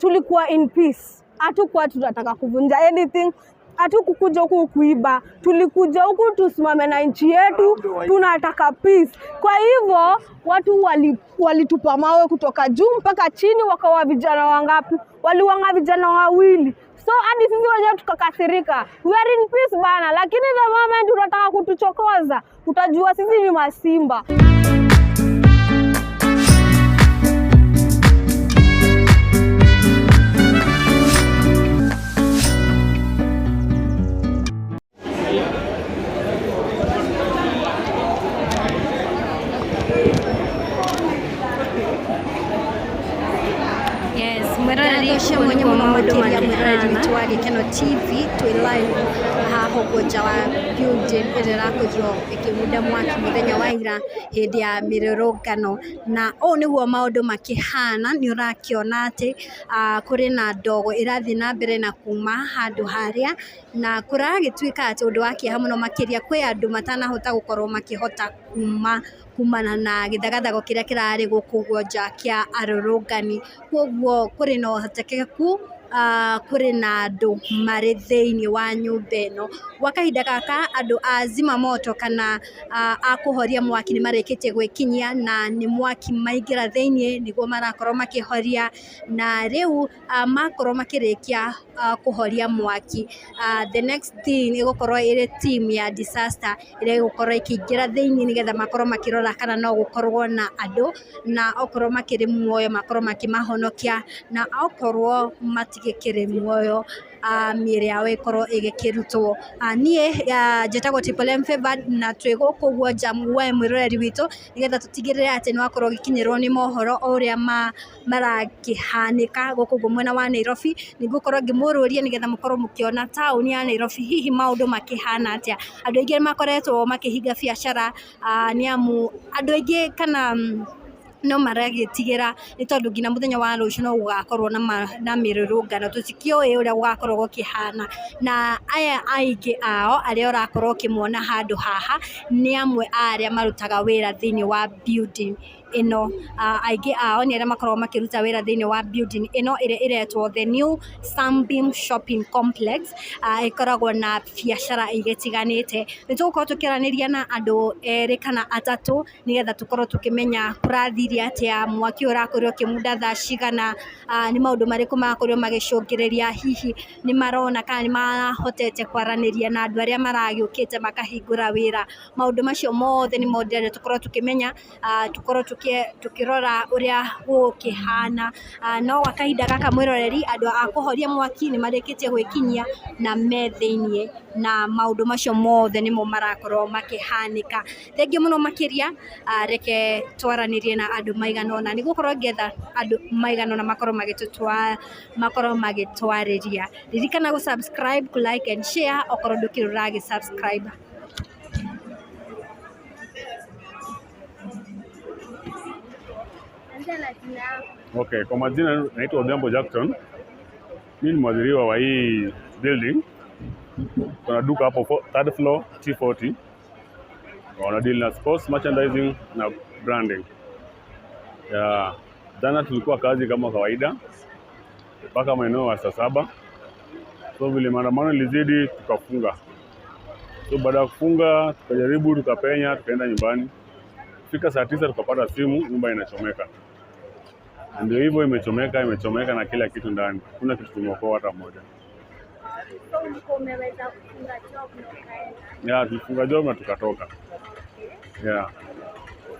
Tulikuwa in peace, hatukuwa tunataka kuvunja anything, hatukukuja huku kuiba, tulikuja huku tusimame na nchi yetu, tunataka peace. Kwa hivyo watu walitupa mawe kutoka juu mpaka chini, wakawa vijana wangapi? Waliwanga vijana wawili. So hadi sisi wenyewe tukakasirika. We are in peace bana, lakini the moment unataka kutuchokoza, utajua sisi ni masimba. Yes, mwĩroreri Ngatho ũguo mwenye nĩguo mũno maũndũ makĩria mwĩroreri makĩhana. witũ wa Gĩkeno TV. Twĩ live haha ũguo nja wa building ĩrĩa ĩrakorirwo ĩkĩmunda mwaki mũthenya wa ira hĩndĩ ya mĩrũrũngano, na ũũ nĩguo maũndũ makĩhana. Nĩ ũrakĩona atĩ kũrĩ na ndogo ĩrathiĩ na mbere na kuma handũ harĩa, na kũragĩtuĩka atĩ ũndũ wa kĩeha mũno makĩria kwĩ andũ matanahota gũkorwo makĩhota kuma kumana na gĩthagathago kĩrĩa kĩrarĩ gũkũ ũguo nja kĩa arũrũngani. Koguo kũrĩ na ũhotekeku kũrĩ na andũ marĩ thĩinĩ wa nyũmba ĩno. Gwa kahinda gaka andũ a zima moto kana a kũhoria mwaki nĩ marĩkĩtie gwĩkinyia, na nĩ mwaki maingĩra thĩinĩ nĩguo marakorwo makĩhoria, na rĩu makorwo makĩrĩkia kũhoria mwaki, the next thing ĩgũkorwo ĩrĩ team ya disaster ĩrĩa ĩgũkorwo ĩkĩingĩra thĩinĩ nĩgetha makorwo makĩrora kana no gũkorwo na andũ, na okorwo makĩrĩ muoyo makorwo makĩmahonokia, na okorwo matigĩkĩrĩ muoyo mĩĩrĩ yao ĩkorwo ĩgĩkĩrutwo. Niĩ njĩtagwo Triple M Favored, na twĩ gũkũ ũguo nja we mwĩroreri witũ nĩgetha tũtigĩrĩre atĩ nĩ wakorwo ũgĩkinyĩrwo nĩ mohoro o ũrĩa marakĩhanĩka gũkũ ũguo mwena wa Nairobi. Nĩngũkorwo ngĩmũrũria nĩgetha mũkorwo mũkĩona taũni ya Nairobi hihi maũndũ makĩhana atĩa. Andũ aingĩ makoretwo makĩhinga biacara nĩ amu andũ aingĩ kana no maragĩtigĩra nĩ tondũ nginya mũthenya wa rũciũ no gũgakorwo na mĩrũrũngano, tũtikĩũĩ ũrĩa gũgakorwo gũkĩhana. Na aya aingĩ ao arĩa ũrakorwo ũkĩmona handũ haha nĩ amwe a arĩa marutaga wĩra thĩinĩ wa building ĩno. Aingĩ ao nĩ arĩa makoragwo makĩruta wĩra thĩinĩ wa building ĩno ĩrĩa ĩretwo The New Sunbeam Shopping Complex. Ĩkoragwo na biacara igĩtiganĩte. Nĩ tũgũkorwo tũkĩaranĩria na andũ erĩ kana atatũ nĩgetha tũkorwo tũkĩmenya kũrathire atĩa, mwaki ũyũ ũrakorirwo ũkĩmunda thaa cigana, nĩ maũndũ marĩkũ marakorirwo magĩcũngĩrĩria, hihi nĩ marona kana nĩ marahotete kwaranĩria na andũ arĩa maragĩũkĩte makahingũra wĩra. Maũndũ macio mothe nĩmo ndĩrenda tũkorwo tũkĩmenya, tũkorwo tũkĩrora ũrĩa gũkĩhana. No gwa kahinda gaka mwĩroreri, andũ a kũhoria mwaki nĩ marĩkĩtie gwĩkinyia na me thĩiniĩ, na maũndũ macio mothe nĩmo marakorwo makĩhanĩka. Thengiũ mũno makĩria, reke twaranĩrie na andũ maigana ũna, nĩgũkorwo ngĩetha andũ maigana ũna makorwo magĩtũtwa makorwo magĩtwarĩria. Ririkana gũ subscribe, kũ like and share okorwo ndũkĩrĩ ũragĩ subscribe. Okay, kwa majina naitwa Odhiambo Jackson. Mimi ni mwadhiriwa wa hii building. Kuna duka hapo third floor T40. Wana deal na sports merchandising na branding. Yeah. Jana tulikuwa kazi kama kawaida mpaka maeneo ya saa 7. So vile maandamano ilizidi tukafunga. So baada ya kufunga tukajaribu tukapenya tukaenda nyumbani. Fika saa 9 tukapata simu nyumba inachomeka. Ndio hivyo imechomeka, imechomeka na kila kitu ndani. Hakuna kitu tumeokoa hata moja. So ulikuwa umeweza kufunga job na ukaenda? Yeah, tulifunga job na tukatoka. Yeah.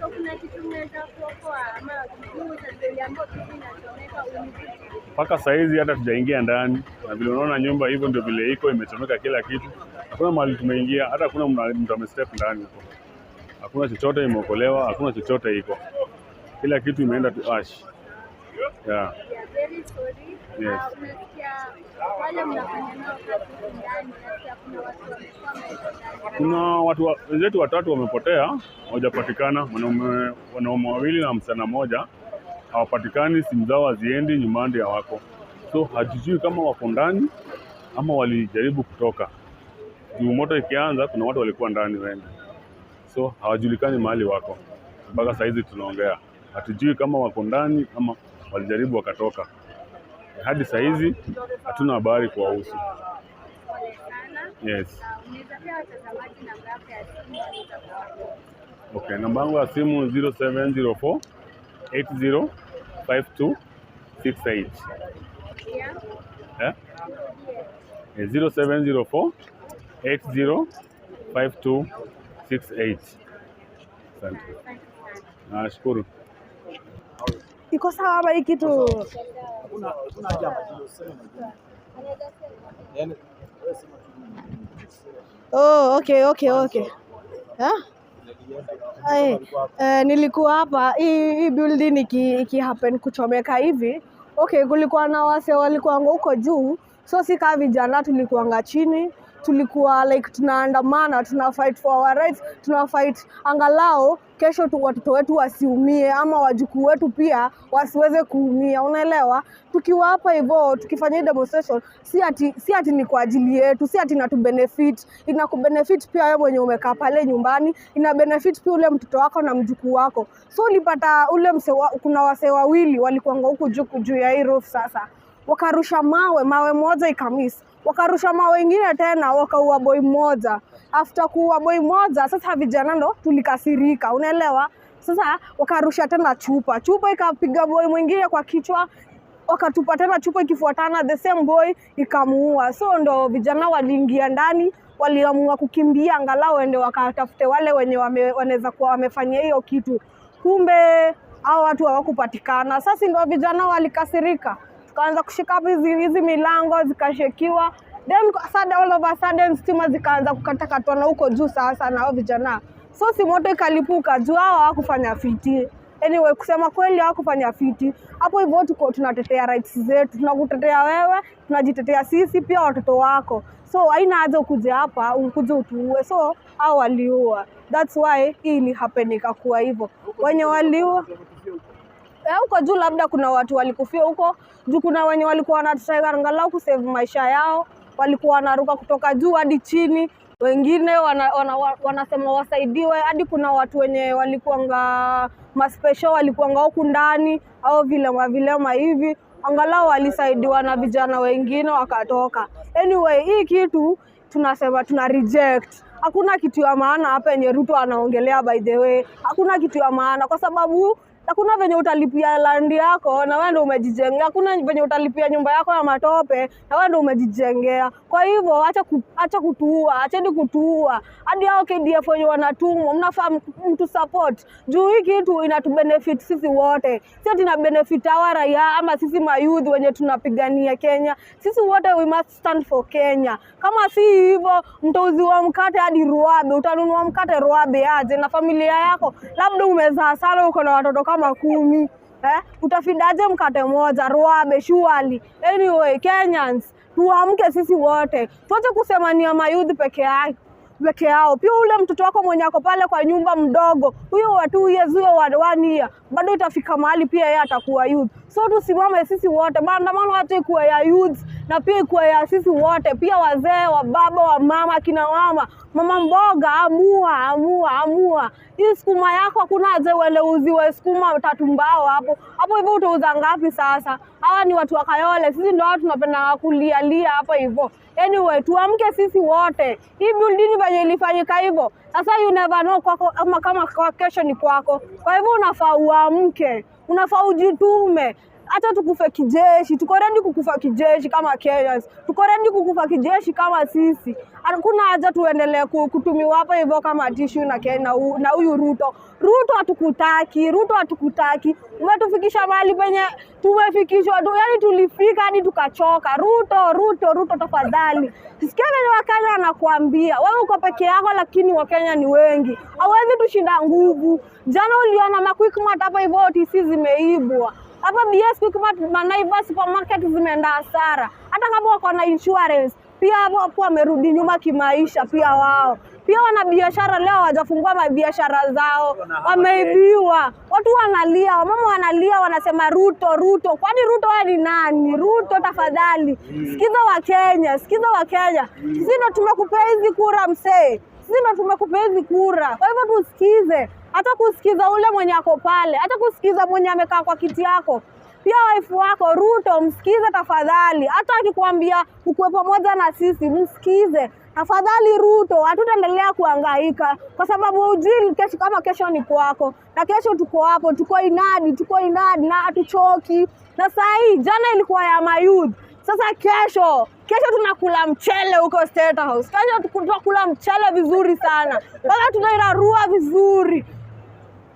So kuna kitu umeweza kuokoa ama juu sasa uliambiwa kitu inachomeka ulikuta? Mpaka saa hizi hata tujaingia ndani, na vile unaona nyumba hivyo ndio vile iko imechomeka kila kitu. Hakuna mahali tumeingia, hata hakuna mtu amestep ndani huko. Hakuna chochote imeokolewa, hakuna chochote iko. Kila kitu imeenda to ash. Yeah. We are very sorry. Yes. Unasikia wale mnafanya nao kazi huku ndani, nasikia kuna watu wamekwama huko ndani. Kuna watu wenzetu watatu wamepotea, hawajapatikana, wanaume wawili na msichana mmoja hawapatikani, simu zao haziendi, nyumbani hawako. So hatujui kama wako ndani ama walijaribu kutoka. Juu moto ikianza, kuna watu walikuwa ndani wengi, so hawajulikani mahali wako mpaka saa hizi tunaongea, hatujui kama wako ndani ama walijaribu wakatoka. Hadi saa hizi hatuna habari kuwahusu. Pole sana. Yes. Unaweza pia watazamaji namba yako ya simu wanaweza kuwapata. Okay, namba yangu ya simu 0704 80 52 68. Pia Eh? Eh, 0704 80 52 68. Asante. Asante sana. Nashukuru. Iko sawa ama hii kitu? Hakuna haja ya majina, usiseme majina. Yaani, wewe sema tu Oh, okay. Huh? Ay, nilikuwa hapa hii building iki happen kuchomeka hivi. Okay, kulikuwa na wase walikuwanga huko juu, so si kama vijana tulikuwanga chini, tulikuwa like tunaandamana, tuna fight for our rights, tuna fight angalau kesho tu watoto wetu wasiumie ama wajukuu wetu pia wasiweze kuumia, unaelewa? Tukiwa hapa hivyo tukifanya hii demonstration, si ati ni kwa ajili yetu, si ati inatu benefit, inakubenefit pia wewe mwenye umekaa pale nyumbani, ina benefit pia ule mtoto wako na mjukuu wako. So ulipata ule kuna wasee wawili walikuanga huku juu juu ya hii roof sasa wakarusha mawe, mawe moja ikamiss, wakarusha mawe ingine tena wakaua boy mmoja. After kuua boy mmoja, sasa vijana ndo tulikasirika, unaelewa? Sasa wakarusha tena chupa, chupa ikapiga boy mwingine kwa kichwa, wakatupa tena chupa ikifuatana, the same boy ikamuua. So ndo vijana waliingia ndani, waliamua kukimbia angalau waende wakatafute wale wenye wanaweza kuwa wamefanyia hiyo kitu. Kumbe hao watu hawakupatikana. Sasa ndo vijana walikasirika, tukaanza kushika hapo hizi milango zikashekiwa, then all of a sudden stima zikaanza kukatakatwa na huko juu sasa na hao vijana, so si moto ikalipuka juu hao hawakufanya fiti. Anyway, kusema kweli hawakufanya fiti hapo hivyo. Tuko tunatetea rights zetu, tunakutetea wewe, tunajitetea sisi pia watoto wako, so haina haja ukuje hapa ukuje utuue. So hao waliua, that's why hii ili happen ikakuwa hivyo. Wenye waliua huko juu labda kuna watu walikufia huko juu, kuna wenye walikuwa wanatry angalau kusave maisha yao, walikuwa wanaruka kutoka juu hadi chini, wengine wanasema wasaidiwe, hadi kuna watu wenye walikuanga maspecial walikuanga huku ndani au vilema vilema hivi, angalau walisaidiwa na vijana wengine wakatoka. Anyway, hii kitu tunasema tuna reject. Hakuna kitu ya maana hapa yenye Ruto anaongelea, by the way, hakuna kitu ya maana kwa sababu hakuna venye utalipia land yako na wewe ndio umejijengea. Hakuna venye utalipia nyumba yako ya matope na wewe ndio umejijengea. Kwa hivyo acha kutuua, acheni kutuua. Hadi hao KDF wenye wanatumwa, mnafaa mtu support juu hii kitu inatubenefit sisi wote, si ati ina benefit hawa raia ama sisi mayouth wenye tunapigania Kenya. Sisi wote we must stand for Kenya. Kama si hivyo, mtauziwa mkate hadi Ruabe, utanunua mkate Ruabe aje na familia yako? Labda umezaa sana, uko na watoto kama 10, eh? Utafeedaje mkate moja Ruabe surely? Anyway, Kenyans tuamke sisi wote, tuache kusema ni ya mayouth peke yao. Pia ule mtoto wako mwenye ako pale kwa nyumba mdogo, huyo wa 2 years, huyo wa 1 year, bado itafika mahali pia yeye atakuwa youth. So tusimame sisi wote, maandamano hata ikuwe ya youth na pia ikuwe ya sisi wote, pia wazee, wa baba, wa mama, kina mama, mama mboga, amua, amua, amua. Hii sukuma yako hakuna haja uende uziwe sukuma tatu mbao hapo hapo hivyo, utauza ngapi sasa? Hawa ni watu wa Kayole, sisi ndio watu tunapenda kulialia hapo hivyo. Anyway, tuamke sisi wote. Hii building venye ilifanyika hivyo, sasa you never know kwako ama kama kwa kesho ni kwako. Kwa hivyo unafaa uamke, unafaa ujitume. Hata tukufe kijeshi, tuko ready kukufa kijeshi kama Kenyans, tuko ready kukufa kijeshi kama sisi. Hakuna haja tuendelee kutumiwa hapa hivyo kama tissue na Kenya na huyu Ruto. Ruto hatukutaki, Ruto hatukutaki. Umetufikisha mahali penye tumefikishwa tu, yani tulifika hadi tukachoka. Ruto, Ruto, Ruto tafadhali. Sikia venye Wakenya wanakuambia, wewe uko peke yako, lakini Wakenya ni wengi, hawezi tushinda nguvu. Jana uliona ma Quickmart hapa hivyo OTC zimeibwa hapa BS Quickmart, Naivas supermarket zimeenda hasara. Hata kama wako na insurance pia hapo hapo wamerudi nyuma kimaisha pia wao. Pia wana biashara leo hawajafungua mabiashara zao, wameibiwa. Watu wanalia, wamama wanalia, wanasema Ruto, Ruto. Kwani Ruto wewe ni nani? Ruto tafadhali, sikiza Wakenya, sikiza Wakenya. Sisi ndo tumekupea hizi kura msee, sisi ndo tumekupea hizi kura. Kwa hivyo tusikize, hata kusikiza ule mwenye ako pale, hata kusikiza mwenye amekaa kwa kiti yako. Pia wife wako Ruto, msikize tafadhali. Hata akikwambia ukuwe pamoja na sisi, msikize tafadhali Ruto. Hatutaendelea kuhangaika kwa sababu hujui kesho, kama kesho ni kwako, na kesho tuko hapo, tuko inadi, tuko inadi na hatuchoki. Na saa hii jana ilikuwa ya mayouth, sasa kesho kesho tunakula mchele huko State House. Kesho tunakula mchele vizuri sana, kwanza tunairarua vizuri.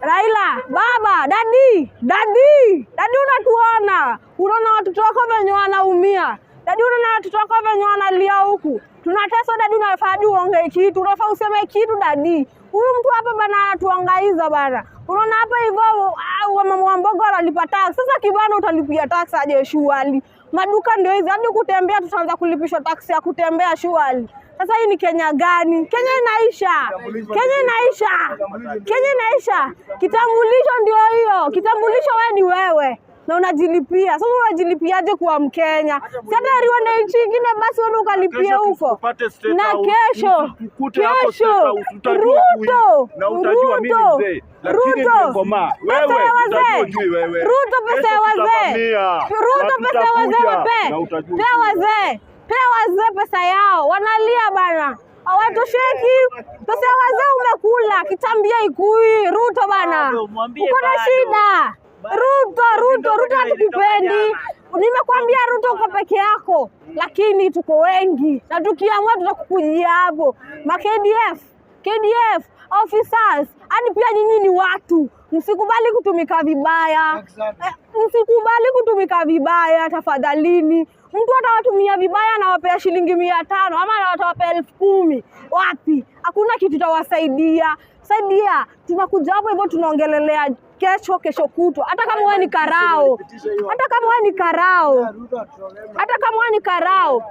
Raila, baba, daddy, daddy, daddy, unatuona, unaona watoto wako venye wanaumia. Daddy, unaona watoto wako venye wanalia huku, tunateswa daddy. Unafaa hadi uongee kitu, unafaa useme kitu daddy. Huyu mtu hapa bana anatuangaiza bana. Unaona hapa hivyo, wamama wa mboga wanalipa tax. Sasa kibanda utalipia tax aje surely? Maduka ndio hizi, hadi kutembea tutaanza kulipishwa tax ya kutembea surely. Sasa hii ni Kenya gani? Kenya inaisha, Kenya inaisha, Kenya inaisha. Kitambulisho ndio hiyo, kitambulisho wewe ni wewe na unajilipia. Sasa unajilipiaje kuwa Mkenya? Si hata heri uende nchi ingine basi uende ukalipie Kesho huko. tusikupate State Na House, kesho usikukute hapo State kesho House, utajua Ruto, ujui. Na utajua mimi ni Ruto, mzee, lakini Ruto, nimekomaa. pesa Wewe ya utajua wazee, ujui wewe. Ruto, pesa ya Kesho wazee, tutavamia, Ruto, na pesa ya wazee tutakuja, wape, na utajua pea ujui. wazee, pea wazee pesa yao, wanalia bana, hawatosheki. Pesa ya wazee umekula, kitambia ikui. Ruto bana, Bado, mwambie uko na bado. shida. Ruto, Ruto, Ruto, hatukupendi. Nimekwambia Ruto, uko peke yako, lakini tuko wengi na tukiamua tutakukujia hapo. Ma KDF, KDF officers, hadi pia nyinyi ni watu, msikubali kutumika vibaya. Msikubali kutumika vibaya tafadhalini. Mtu atawatumia vibaya, anawapea shilingi 500 ama atawapea 10,000. Wapi? Hakuna kitu itawasaidia. Saidia, tunakuja hapo hivyo tunaongelelea kesho, kesho kutwa. Hata kama wewe ni karao, hata kama wewe ni karao, hata kama wewe ni karao,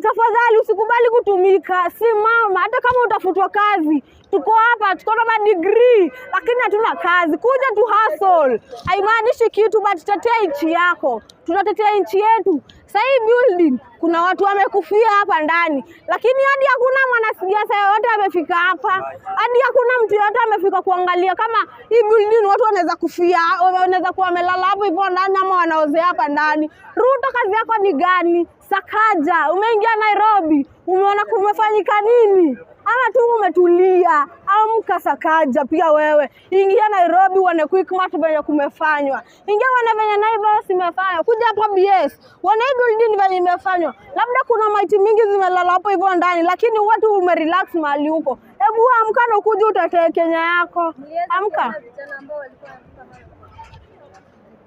tafadhali usikubali kutumika. Simama, hata kama utafutwa kazi. Tuko hapa, tuko na madegree lakini hatuna kazi. Kuja tu hustle, haimaanishi kitu, but tetea nchi yako. Tunatetea nchi yetu. Sasa hii building kuna watu wamekufia hapa ndani, lakini hadi hakuna mwanasiasa yoyote amefika hapa, hadi hakuna mtu yoyote amefika kuangalia kama hii building watu wanaweza kufia, wanaweza kuwa wamelala hapo hivyo ndani ama wanaozea hapa ndani. Ruto, kazi yako ni gani? Sakaja, umeingia Nairobi, umeona kumefanyika nini? Ama tu umetulia? Amka Sakaja, pia wewe ingia Nairobi uone Quickmart venye kumefanywa, ingia uone venye Naivas imefanywa, kuja hapa BS uone hii building venye imefanywa. Labda kuna maiti mingi zimelala hapo hivyo ndani, lakini watu umerelax mahali huko. Hebu amka na ukuje utetee Kenya yako. Mliweza Amka. kuona vijana ambao walikuwa wanatupa mawe?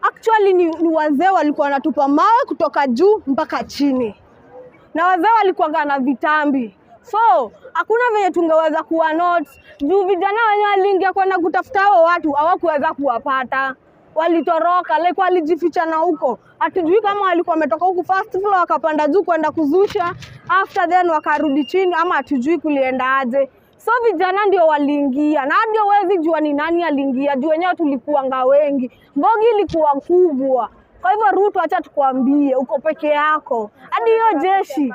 Actually ni wazee walikuwa wanatupa mawe kutoka juu mpaka chini, na wazee walikuwa na vitambi, so hakuna venye tungeweza kuwa not juu vijana wenyewe waliingia kwenda kutafuta hao watu, hawakuweza kuwapata, walitoroka like walijificha na huko, hatujui kama walikuwa wametoka huku first floor wakapanda juu kwenda kuzusha, after then wakarudi chini, ama hatujui kulienda aje. So vijana ndio waliingia, na ndio huwezi jua ni nani aliingia juu wenyewe tulikuwanga wengi, mbogi ilikuwa kubwa. Kwa hivyo Ruto, acha tukwambie, uko peke yako, hadi hiyo jeshi.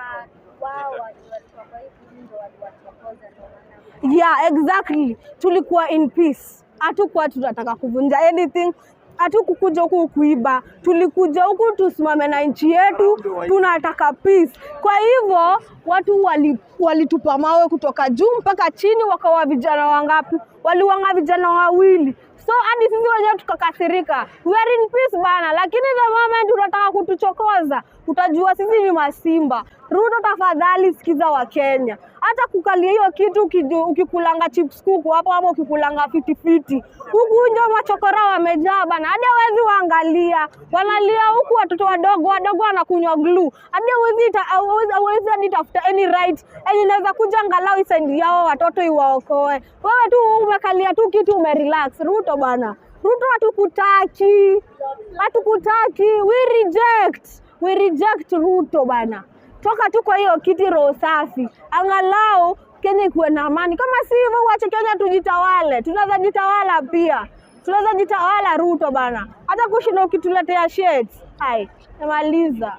Wao walikuwa kwa hii ndio waliwachokoza ndio maana Yeah, exactly. Tulikuwa in peace, hatukuwa tunataka kuvunja anything, hatukukuja huku kuiba, tulikuja huku tusimame na nchi yetu, tunataka peace. Kwa hivyo watu walitupa mawe kutoka juu mpaka chini, wakawa vijana wangapi? Waliwanga vijana wawili. So hadi sisi wenyewe tukakasirika. We are in peace bana, lakini the moment unataka kutuchokoza, utajua sisi ni masimba. Ruto, tafadhali sikiza Wakenya. Hata kukalia hiyo kitu ukikulanga chips kuku hapo ama ukikulanga fitifiti huku nje, machokora wamejaa bana, hadi hawezi waangalia, wanalia huku watoto wadogo wadogo wanakunywa glue, hadi hawezi hadi tafuta any right enye inaweza kuja angalau isaidie hao watoto iwaokoe. Wewe tu umekalia tu kitu umerelax. Ruto bana, Ruto hatukutaki, hatukutaki, we reject Ruto bana. Toka tu kwa hiyo kiti, roho safi, angalau Kenya ikuwe na amani. Kama si hivyo, uache Kenya tujitawale, tunaweza jitawala pia, tunaweza jitawala Ruto bana, hata kushinda ukituletea shit. Hai, namaliza.